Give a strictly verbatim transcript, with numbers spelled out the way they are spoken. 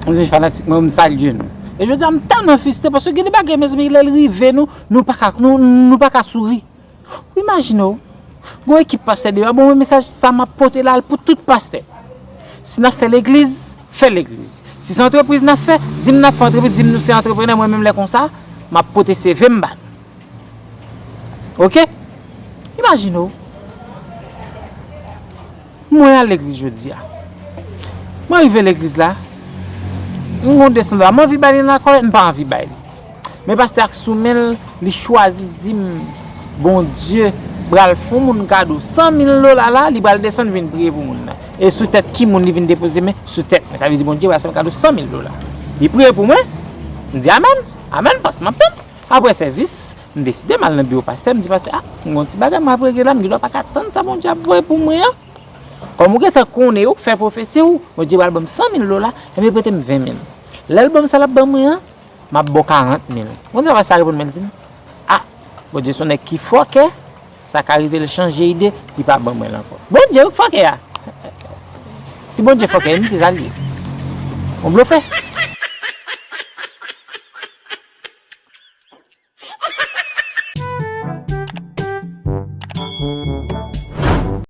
Mezanmi, fanatik mwen, m salye nou. E jodi a, m tèlman fristre paske gen de bagay, mezanmi, lè l rive nou, nou pa ka, nou, nou pa ka souri. Ou imajine w, gon ekip pastè deyò, bon, mwen mesaj sa m ap pote la, l pou tout pastè. Si n ap fè legliz, fè legliz. Si se antrepriz n ap fè, di m n ap fè antrepriz, di m nou se antreprenè, mwen menm lè konsa, m ap pote C V m ba nou. Oke? Imajine w. Mwen al legliz jodi a. Mwen rive legliz la. M gon de san dola. M anvi bay li nan kòlèt, m pa anvi bay li. Men pastè a k sou men l, li chwazi di m, Bondye pral fè yon moun kado san mil dola la, li pral desann vin priye pou moun nan. E sou tèt ki moun li vin depoze men? Sou tèt mwen. Sa vle di Bondye pral fè m kado san mil dola. Li priye pou mwen. M di amèn. Amèn, pas m ap tann. Apre sèvis, m deside m al nan biwo pastè, m di pastè, a, m gon ti bagay m ap regle la, m gendwa pa ka tann sa Bondye ap voye pou mwen an. Kòm ou gentan konnen, ou k fè pwofesi w, Bondye pral ban m san mil dola, enben prete m ven mil. Lè l ban m sa l ap ban mwen an, m ap ba w karant mil. Ou konn sa pastè a reponn mwen, l di m, a, Bondye se yon nèg ki fòkè, sa ka rive l chanje ide, li pa ban mwen l ankò. Bondye wi k fòkè a. Si Bondye fòkè, misye sa l ye. Yon blofè.